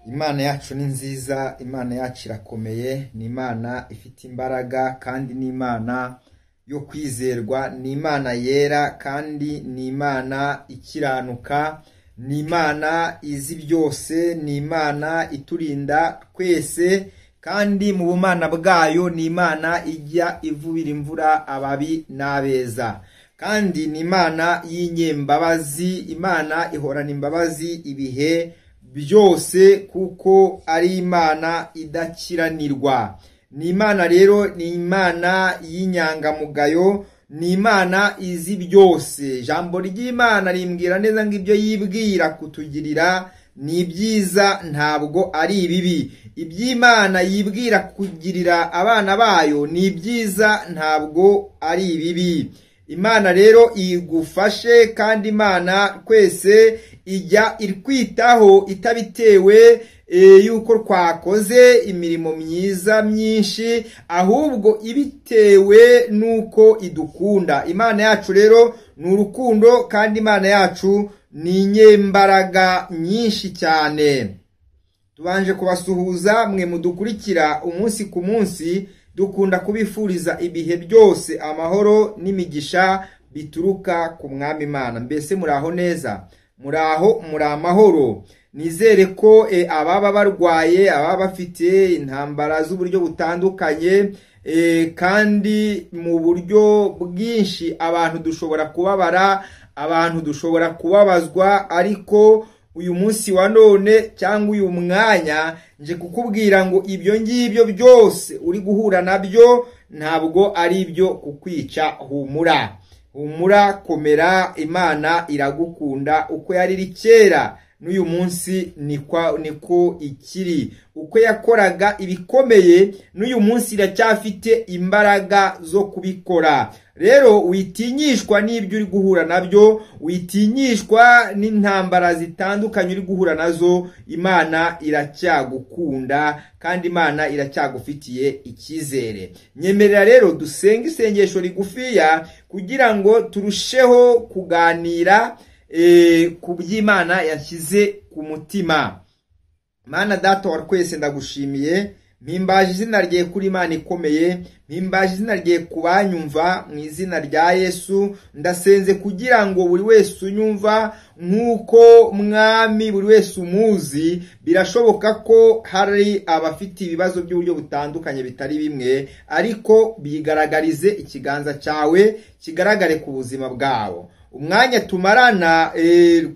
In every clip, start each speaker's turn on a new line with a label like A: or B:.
A: Imana yacu ni nziza, Imana yacu irakomeye, ni Imana ifite imbaraga kandi ni Imana yo kwizerwa, ni Imana yera kandi ni Imana ikiranuka, ni Imana izi byose, ni Imana iturinda twese kandi mu bumana bwayo ni Imana ijya ivubira imvura ababi n'abeza. Kandi ni Imana y'inyembabazi, Imana ihorana imbabazi ibihe byose kuko ari Imana idakiranirwa. Ni Imana rero, ni Imana y'inyangamugayo, ni Imana izi byose. Ijambo ry'Imana rimbwira neza ngo ibyo yibwira kutugirira ni ibyiza, ntabwo ari ibibi. Iby'Imana yibwira kugirira abana bayo ni ibyiza, ntabwo ari ibibi. Imana rero igufashe kandi Imana twese ijya ikwitaho itabitewe yuko twakoze imirimo myiza myinshi, ahubwo ibitewe nuko idukunda. Imana yacu rero ni urukundo kandi Imana yacu ni inyembaraga nyinshi cyane. Tubanje kubasuhuza mwe mudukurikira umunsi ku munsi, dukunda kubifuriza ibihe byose amahoro n'imigisha bituruka ku Mwami Imana. Mbese muraho neza, muraho, muri amahoro. Nizere ko ababa barwaye, ababa bafite intambara z'uburyo butandukanye, kandi mu buryo bwinshi abantu dushobora kubabara, abantu dushobora kubabazwa, ariko uyu munsi wa none cyangwa uyu mwanya nje kukubwira ngo ibyo ngibyo byose uri guhura nabyo ntabwo ari ibyo kukwica. Humura, humura, komera, Imana iragukunda uko yari iri kera n'uyu munsi niko ikiri. Uko yakoraga ibikomeye n'uyu munsi iracyafite imbaraga zo kubikora. Rero witinyishwa n'ibyo uri guhura nabyo, witinyishwa n'intambara zitandukanye uri guhura nazo. Imana iracyagukunda kandi Imana iracyagufitiye icyizere. Nyemerera rero dusenge isengesho rigufiya kugira ngo turusheho kuganira ku by'Imana yashyize ku mutima. Mana Data wa twese, ndagushimiye, mpimbaje izina rye kuri Imana ikomeye, mpimbaje izina rye kubanyumva mu izina rya Yesu. Ndasenze kugira ngo buri wese unyumva nk'uko Mwami buri wese umuzi. Birashoboka ko hari abafite ibibazo by'uburyo butandukanye bitari bimwe, ariko bigaragarize ikiganza cyawe kigaragare ku buzima bwabo. Umwanya tumarana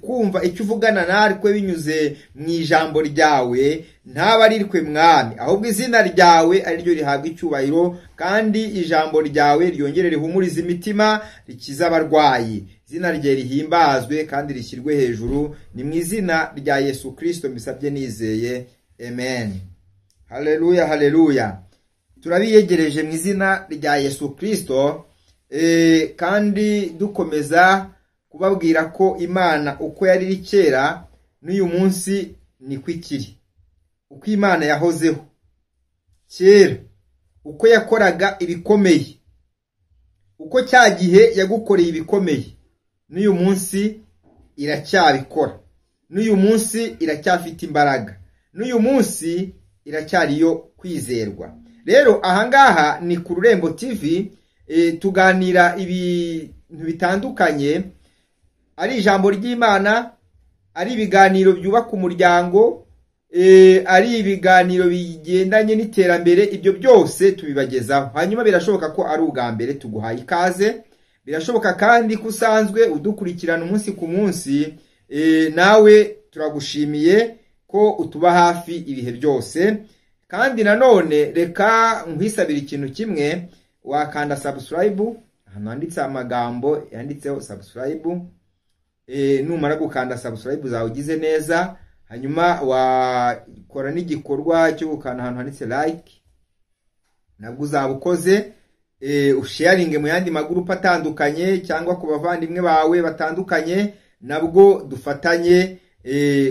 A: kumva icyo uvugana natwe binyuze mu ijambo ryawe, ntaba ari twe Mwami, ahubwo izina ryawe ari ryo rihabwa icyubahiro, kandi ijambo ryawe ryongere rihumurize imitima, rikize abarwayi. Izina rye rihimbazwe kandi rishyirwe hejuru. Ni mu izina rya Yesu Kristo mbisabye nizeye, amen. Haleluya, haleluya. Turabiyegereje mu izina rya Yesu Kristo, kandi dukomeza kubabwira ko Imana uko yari iri kera n'uyu munsi niko ikiri. Uko Imana yahozeho kera, uko yakoraga ibikomeye, uko cya gihe yagukoreye ibikomeye, n'uyu munsi iracyabikora, n'uyu munsi iracyafite imbaraga, n'uyu munsi iracyariyo kwizerwa. Rero ahangaha ni ku Rurembo TV, tuganira ibintu bitandukanye, ari ijambo ry'Imana, ari ibiganiro byubaka umuryango, ari ibiganiro bigendanye n'iterambere, ibyo byose tubibagezaho. Hanyuma birashoboka ko ari ubwa mbere tuguhaye ikaze, birashoboka kandi ko usanzwe udukurikirana umunsi ku munsi, nawe turagushimiye ko utuba hafi ibihe byose. Kandi nanone reka nkwisabire ikintu kimwe, wakanda subscribe ahantu handitse amagambo yanditseho subscribe. Numara gukanda subscribe zawe ugize neza, hanyuma wakora n'igikorwa cyo gukanda ahantu handitse like, nabwo uzaba ukoze. Usharinge mu yandi magurupe atandukanye cyangwa ku bavandimwe bawe batandukanye, nabwo dufatanye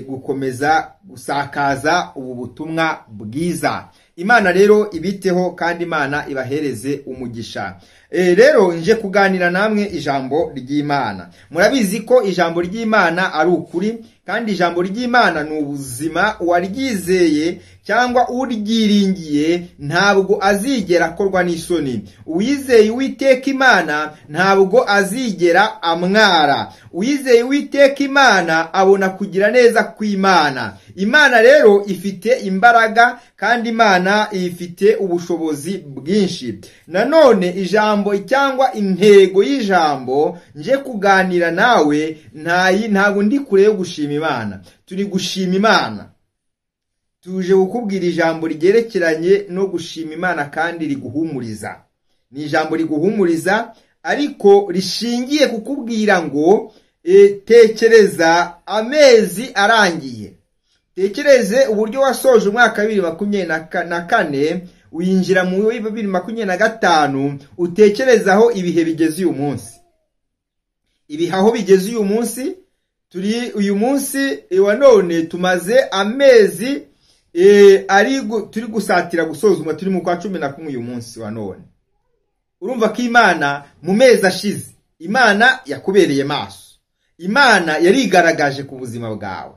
A: gukomeza gusakaza ubu butumwa bwiza. Imana rero ibiteho kandi Imana ibahereze umugisha. Rero nje kuganira namwe ijambo ry'Imana. Murabizi ko ijambo ry'Imana ari ukuri Kandi ijambo ry'Imana ni ubuzima, uwaryizeye cyangwa uryiringiye ntabwo azigera akorwa n'isoni. Uwizeye Uwiteka Imana ntabwo azigera amwara. Uwizeye Uwiteka Imana abona kugira neza kw'Imana. Imana rero ifite imbaraga kandi Imana ifite ubushobozi bwinshi. Nanone ijambo cyangwa intego y'ijambo nje kuganira nawe, ntabwo ndi kure yo gushima Imana. Turi gushima Imana, tuje kukubwira ijambo ryerekeranye no gushima Imana kandi riguhumuriza. Ni ijambo riguhumuriza ariko rishingiye kukubwira ngo tekereza amezi arangiye, tekereze uburyo wasoje umwaka 2024 winjira mu 2025, utekereza aho ibihe bigeze uyu munsi. Ibihe aho bigeze uyu munsi, turi uyu munsi wa none tumaze amezi turi gusatira gusozuma, turi mu kwa 11 uyu munsi wa none. Urumva ko Imana mu mezi ashize Imana yakubereye maso, Imana yarigaragaje ku buzima bwawe.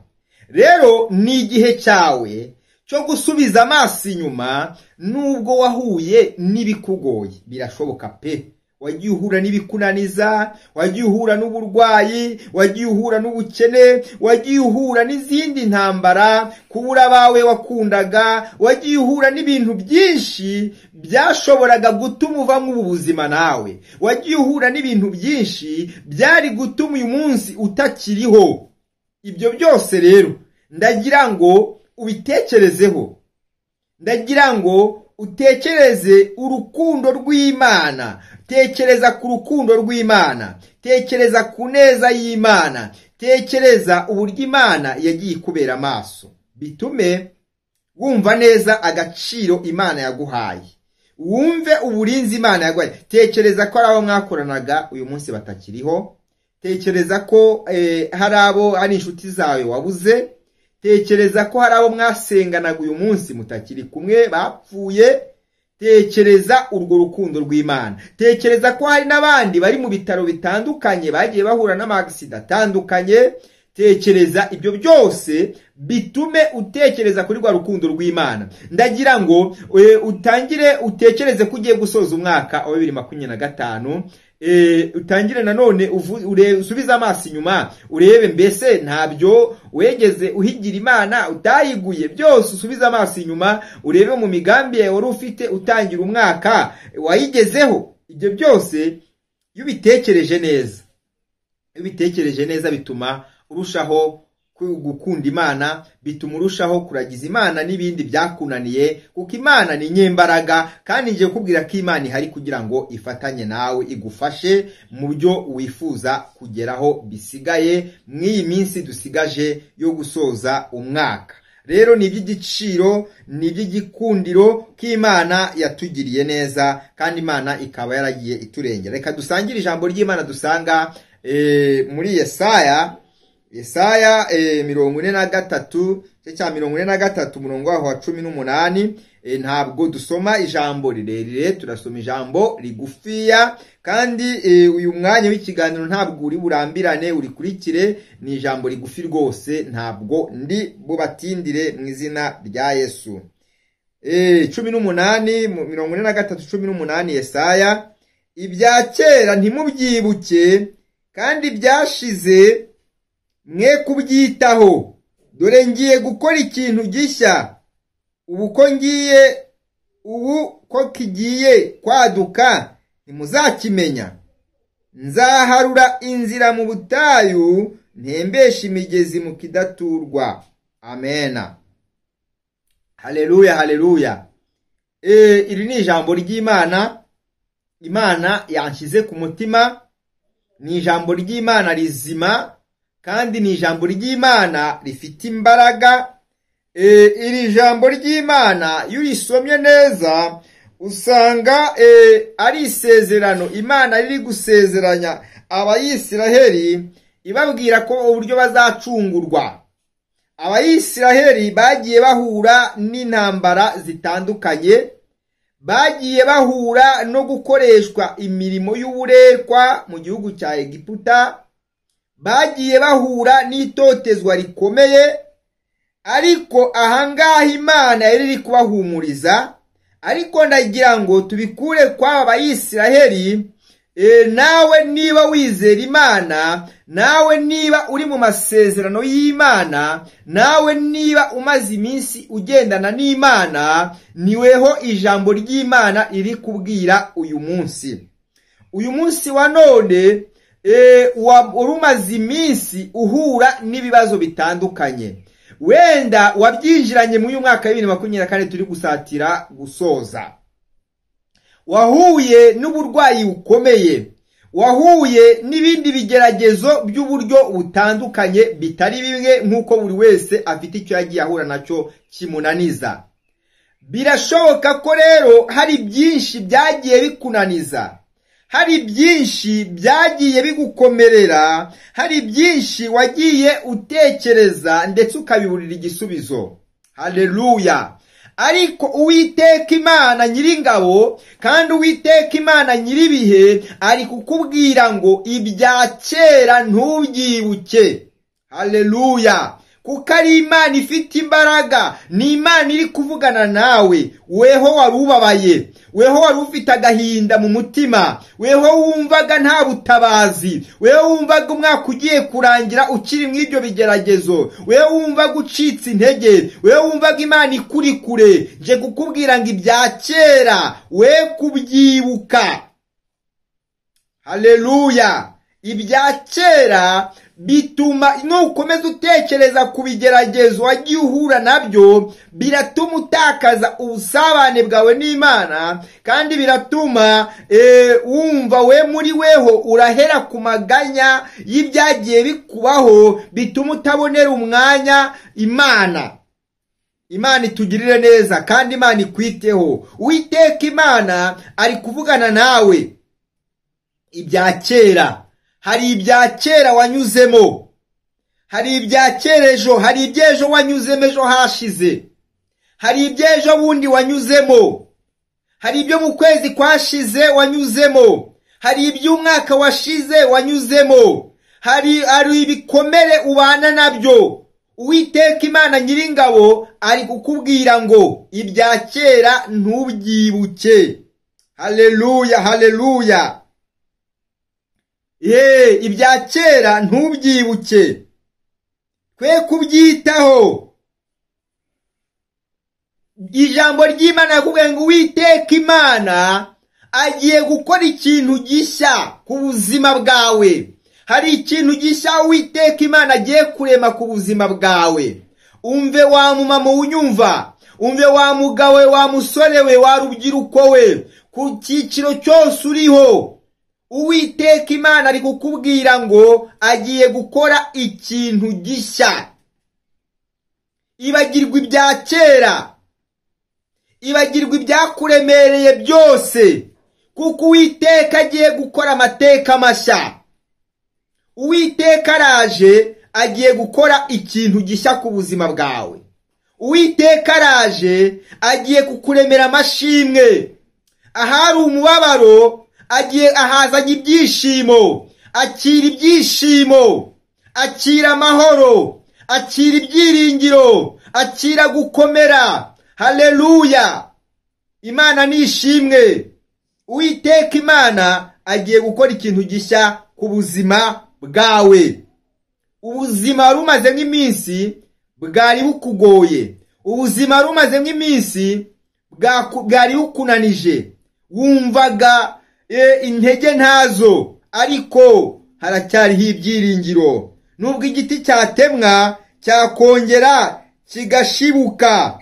A: Rero ni igihe cyawe cyo gusubiza amaso inyuma, nubwo wahuye n'ibikugoye. Birashoboka pe, wagiye uhura n'ibikunaniza, wagiye uhura n'uburwayi, wagiye uhura n'ubukene, wagiye uhura n'izindi ntambara, kubura abawe wakundaga, wagiye uhura n'ibintu byinshi byashoboraga gutuma uva mu buzima nawe, wagiye uhura n'ibintu byinshi byari gutuma uyu munsi utakiriho. Ibyo byose rero ndagira ngo ubitekerezeho, ndagira ngo utekereze urukundo rw'Imana, tekereza ku rukundo rw'Imana, tekereza ku neza y'Imana, tekereza uburyo Imana yagiye ikubera amaso, bitume wumva neza agaciro Imana yaguhaye, wumve uburinzi Imana yaguhaye. Tekereza ko ari abo mwakoranaga uyu munsi batakiriho, tekereza ko hari abo ari inshuti zawe wabuze, tekereza ko hari abo mwasenganaga uyu munsi mutakiri kumwe bapfuye. Tekereza urwo rukundo rw'Imana, tekereza ko hari n'abandi bari mu bitaro bitandukanye bagiye bahura n'amagisida atandukanye. Tekereza ibyo byose bitume utekereza kuri rwa rukundo rw'Imana. Ndagira ngo utangire utekereze ko ugiye gusoza umwaka wa 2025, utangire nanone usubize amaso inyuma, urebe mbese ntabyo wegeze uhigira Imana utayiguye. Byose usubize amaso inyuma, urebe mu migambi yawe wari ufite utangira umwaka wayigezeho. Ibyo byose iyo ubitekereje neza, iyo ubitekereje neza bituma urushaho gukunda Imana, bituma urushaho kuragiza Imana n'ibindi byakunaniye, kuko Imana ni nyembaraga. Kandi ngiye kukubwira ko Imana ihari kugira ngo ifatanye nawe, igufashe mu byo wifuza kugeraho bisigaye mw'iyi minsi dusigaje yo gusoza umwaka. Rero ni iby'igiciro, ni iby'igikundiro ko Imana yatugiriye neza kandi Imana ikaba yaragiye iturengera. Reka dusangire ijambo ry'Imana dusanga muri Yesaya, Yesaya 43, cya 43 umurongo waho wa 18. Ntabwo dusoma ijambo rirerire, turasoma ijambo rigufiya, kandi uyu mwanya w'ikiganiro ntabwo uri burambirane, urikurikire. Ni ijambo rigufi rwose, ntabwo ndi bubatindire mu izina rya Yesu. 18 43 18 Yesaya: ibya kera ntimubyibuke, kandi byashize mwe kubyitaho. Dore ngiye gukora ikintu gishya, ubu ko kigiye kwaduka ntimuzakimenya. Nzaharura inzira mu butayu, ntembesha imigezi mu kidaturwa. Amena. Haleluya, haleluya. Iri ni ijambo ry'Imana, Imana yanshyize ku mutima. Ni ijambo ry'Imana rizima, kandi ni ijambo ry'Imana rifite imbaraga. Iri jambo ry'Imana iyo urisomye neza usanga ari isezerano Imana riri gusezeranya Abayisiraheli, ibabwira ko uburyo bazacungurwa. Abayisiraheli bagiye bahura n'intambara zitandukanye, bagiye bahura no gukoreshwa imirimo y'uburetwa mu gihugu cya Egiputa, Bagiye bahura n'itotezwa rikomeye, ariko ahangaha Imana yari iri kubahumuriza. Ariko ndagira ngo tubikure kw'aba Bayisiraheli. Nawe niba wizera Imana, nawe niba uri mu masezerano y'Imana, nawe niba umaze iminsi ugendana n'Imana, niweho ijambo ry'Imana riri kubwira uyu munsi. Uyu munsi wa none wari umaze iminsi uhura n'ibibazo bitandukanye, wenda wabyinjiranye muri uyu mwaka wa 2024 turi gusatira gusoza. Wahuye n'uburwayi bukomeye, wahuye n'ibindi bigeragezo by'uburyo butandukanye bitari bimwe, nk'uko buri wese afite icyo yagiye ahura nacyo kimunaniza. Birashoboka ko rero hari byinshi byagiye bikunaniza, hari byinshi byagiye bigukomerera, hari byinshi wagiye utekereza ndetse ukabiburira igisubizo. Haleluya! Ariko Uwiteka Imana nyiringabo kandi Uwiteka Imana nyiribihe ari kukubwira ngo ibya kera ntubyibuke. Haleluya! Kuko ari Imana ifite imbaraga, ni Imana iri kuvugana nawe. Weho wari ubabaye, weho wari ufite agahinda mu mutima, weho wumvaga nta butabazi, weho wumvaga umwaka ugiye kurangira ukiri mu ibyo bigeragezo, weho wumvaga ucitse intege, weho wumvaga Imana ikuri kure. Nje kukubwira ngo ibya kera we kubyibuka. Haleluya! Ibya kera bituma nukomeza utekereza ku bigeragezo wagiye uhura nabyo, biratuma utakaza ubusabane bwawe n'Imana, kandi biratuma wumva we muri weho urahera ku maganya y'ibyagiye bikubaho, bituma utabonera umwanya Imana. Imana itugirire neza kandi Imana ikwiteho. Uwiteka Imana ari kuvugana nawe. Ibya kera, hari ibya kera wanyuzemo, hari ibya kera ejo, hari iby'ejo wanyuzemo ejo hashize, hari iby'ejo bundi wanyuzemo, hari ibyo mu kwezi kwashize wanyuzemo, hari iby'umwaka washize wanyuzemo, hari ibikomere ubana nabyo. Uwiteka Imana nyiringabo ari kukubwira ngo ibya kera ntubyibuke. Haleluya, haleluya! Ibya kera ntubyibuke, kwe kubyitaho. Ijambo ry'Imana yakubwiye ngo Uwiteka Imana agiye gukora ikintu gishya ku buzima bwawe. Hari ikintu gishya Uwiteka Imana agiye kurema ku buzima bwawe. Umve wa mumama unyumva, umve wa mugabo we, wa musore we, wa rubyiruko we, ku cyiciro cyose uriho, Uwiteka Imana ari kukubwira ngo agiye gukora ikintu gishya. Ibagirwa ibya kera, ibagirwa ibyakuremereye byose, kuko Uwiteka agiye gukora amateka mashya. Uwiteka araje, agiye gukora ikintu gishya ku buzima bwawe. Uwiteka araje, agiye kukuremera amashimwe. Ahari umubabaro agiye ahazanye ibyishimo. Akira ibyishimo, akira amahoro, akira ibyiringiro, akira gukomera. Haleluya! Imana nishimwe. Uwiteka Imana agiye gukora ikintu gishya ku buzima bwawe. Ubuzima wari umaze nk'iminsi bwari bukugoye, ubuzima wari umaze nk'iminsi bwari bukunanije, wumvaga intege ntazo, ariko haracyariho ibyiringiro. Nubwo igiti cyatemwa cyakongera kigashibuka.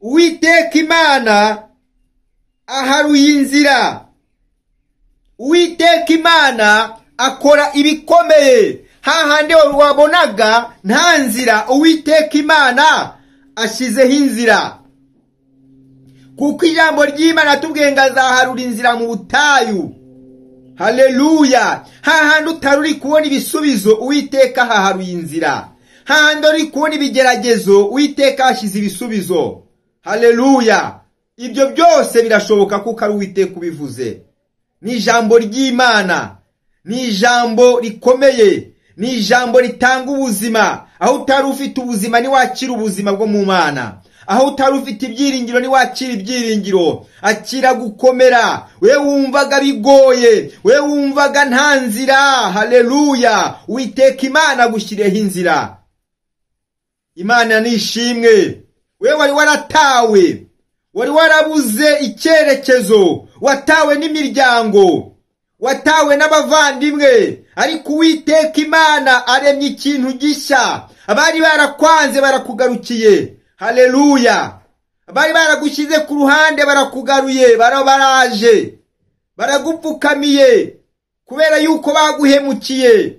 A: Uwiteka Imana aharuye inzira. Uwiteka Imana akora ibikomeye. Hahandi wabonaga nta nzira, Uwiteka Imana ashyizeho inzira. Kuko ijambo ry'Imana atubwiye ngo azaharura inzira mu butayu. Haleluya! Hahandi utari uri kubona ibisubizo, Uwiteka ahaharuye inzira. Hahandi uri kubona ibigeragezo, Uwiteka ashyize ibisubizo. Haleluya! Ibyo byose birashoboka kuko ari Uwiteka ubivuze. Ni ijambo ry'Imana. Ni ijambo rikomeye, ni ijambo ritanga ubuzima. Aho utari ufite ubuzima niwakira ubuzima bwo mu Mana. Aho utari ufite ibyiringiro niwakira ibyiringiro. Akira gukomera. We wumvaga bigoye, we wumvaga nta nzira, haleluya, Uwiteka Imana agushyireho inzira. Imana nishimwe. We wari waratawe, wari warabuze icyerekezo, watawe n'imiryango, watawe n'abavandimwe, ariko Uwiteka Imana aremye ikintu gishya. Abari barakwanze barakugarukiye, haleluya. Abari baragushyize ku ruhande barakugaruye, barabaraje, baragupfukamiye kubera yuko baguhemukiye.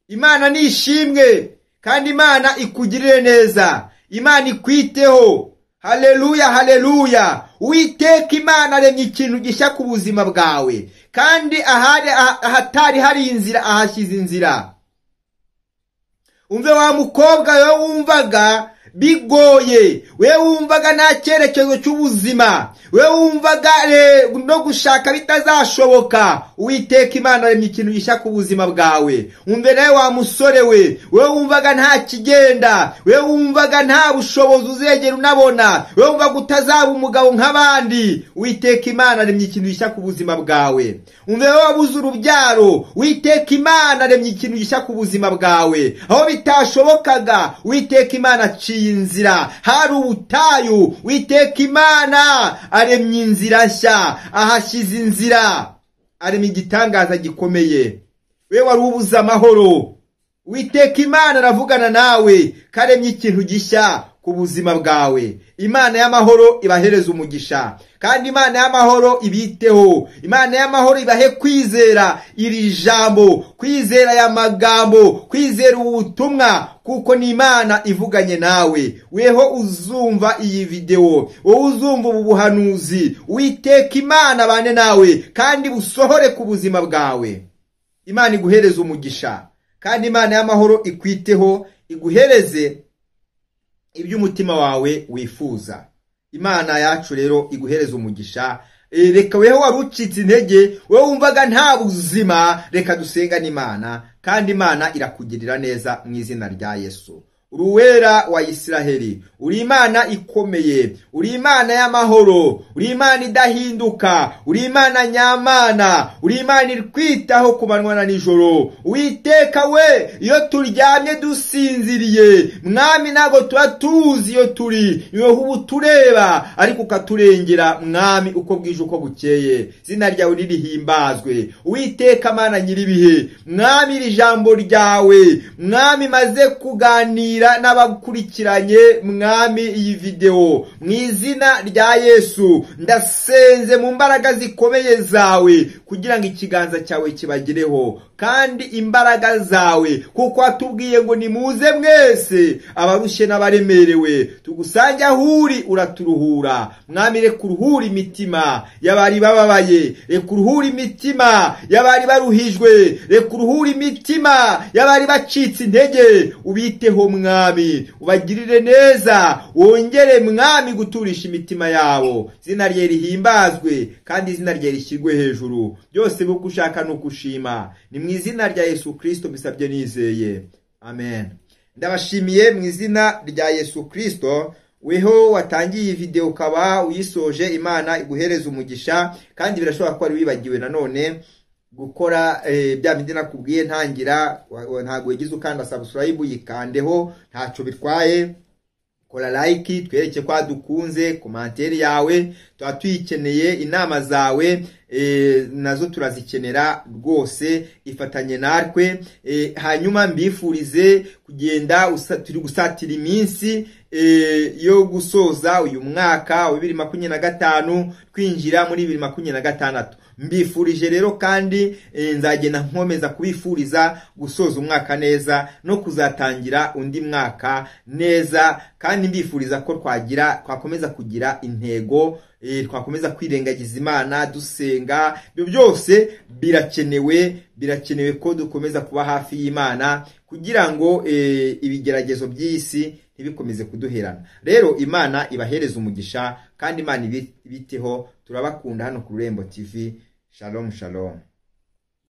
A: Imana nishimwe, kandi Imana ikugirire neza, Imana ikwiteho. Haleluya, haleluya. Uwiteka Imana aremye ikintu gishya ku buzima bwawe, kandi ahatari hari inzira ahashyize inzira. Umve wa mukobwa we wumvaga bigoye, we wumvaga nta cyerekezo cy'ubuzima, we wumvaga no gushaka bitazashoboka, Uwiteka Imana aremye ikintu gishya ku buzima bwawe. Umve nawe wa musore we, we wumvaga nta kigenda, we wumvaga nta bushobozi uzegera unabona, we wumvaga utazaba umugabo nk'abandi, Uwiteka Imana aremye ikintu gishya ku buzima bwawe. Umve wowe wabuze urubyaro, Uwiteka Imana aremye ikintu gishya ku buzima bwawe. Aho bitashobokaga, Uwiteka Imana aciye inzira. Hari ubutayu, Uwiteka Imana aremye inzira nshya, ahashyize inzira, aremye igitangaza gikomeye. We wari ubuze amahoro, Uwiteka Imana aravugana nawe, karemye ikintu gishya ku buzima bwawe. Imana y'amahoro ibahereza umugisha, kandi Imana y'amahoro ibiteho. Imana y'amahoro ibahe kwizera iri jambo, kwizera aya magambo, kwizera ubutumwa, kuko ni Imana ivuganye nawe. Weho uzumva iyi video, wowe uzumva ubu buhanuzi, Uwiteka Imana bane nawe kandi busohore ku buzima bwawe. Imana iguhereze umugisha, kandi Imana y'amahoro ikwiteho, iguhereze ibyo umutima wawe wifuza. Imana yacu rero iguhereza umugisha. Reka weho wari ucitse intege, wewe wumvaga nta buzima, reka dusengane Imana, kandi Imana irakugirira neza mu izina rya Yesu. Uruwera wa Isiraheli, uri Imana ikomeye, uri Imana y'amahoro, uri Imana idahinduka, uri Imana nyamana, uri Imana ikwitaho ku manywa na nijoro. Uwiteka we, iyo turyamye dusinziriye, Mwami ntabwo tuba tuzi iyo turi, niwe uba utureba, ariko ukaturengera Mwami uko bwije uko bukeye. Izina ryawe nirihimbazwe. Uwiteka Mana nyiribihe, Mwami iri jambo ryawe, Mwami maze kuganira n'abakurikiranye Mwami iyi video, mu izina rya Yesu ndasenze mu mbaraga zikomeye zawe, kugira ngo ikiganza cyawe kibagireho, kandi imbaraga zawe, kuko watubwiye ngo nimuze mwese abarushye n'abaremerewe, tugusange aho uri uraturuhura. Mwami reka uruhure imitima y'abari bababaye, reka uruhure imitima y'abari baruhijwe, reka uruhure imitima y'abari bacitse intege, ubiteho Mwami, ubagirire neza, wongere Mwami guturisha imitima yabo. Izina rye rihimbazwe, kandi izina rye rishyirwe hejuru. Byose uko ushaka n'uko ushima. Ni mu izina rya Yesu Kristo mbisabye nizeye, amen. Ndabashimiye mu izina rya Yesu Kristo. Weho watangiye iyi video ukaba uyisoje, Imana iguhereza umugisha. Kandi birashoboka ko wari wibagiwe nanone gukora bya bindi nakubwiye ntangira, ntabwo wigize ukanda subscribe, yikandeho, ntacyo bitwaye. Kora like, twereke ko dukunze, commentaire yawe tuba tuyikeneye, inama zawe nazo turazikenera rwose, ifatanye natwe. Hanyuma mbifurize kugenda turi gusatira iminsi yo gusoza uyu mwaka wa 2025 twinjira muri 2026. Mbifurije rero kandi nzagenda nkomeza kubifuriza gusoza umwaka neza no kuzatangira undi mwaka neza, kandi mbifuriza ko twakomeza kugira intego, twakomeza kwirengagiza Imana dusenga. Ibyo byose birakenewe ko dukomeza kuba hafi y'Imana kugira ngo ibigeragezo by'isi ntibikomeze kuduherana. Rero Imana ibahereza umugisha, kandi Imana ibiteho. Turabakunda hano ku Rurembo TV. Shalom, shalom.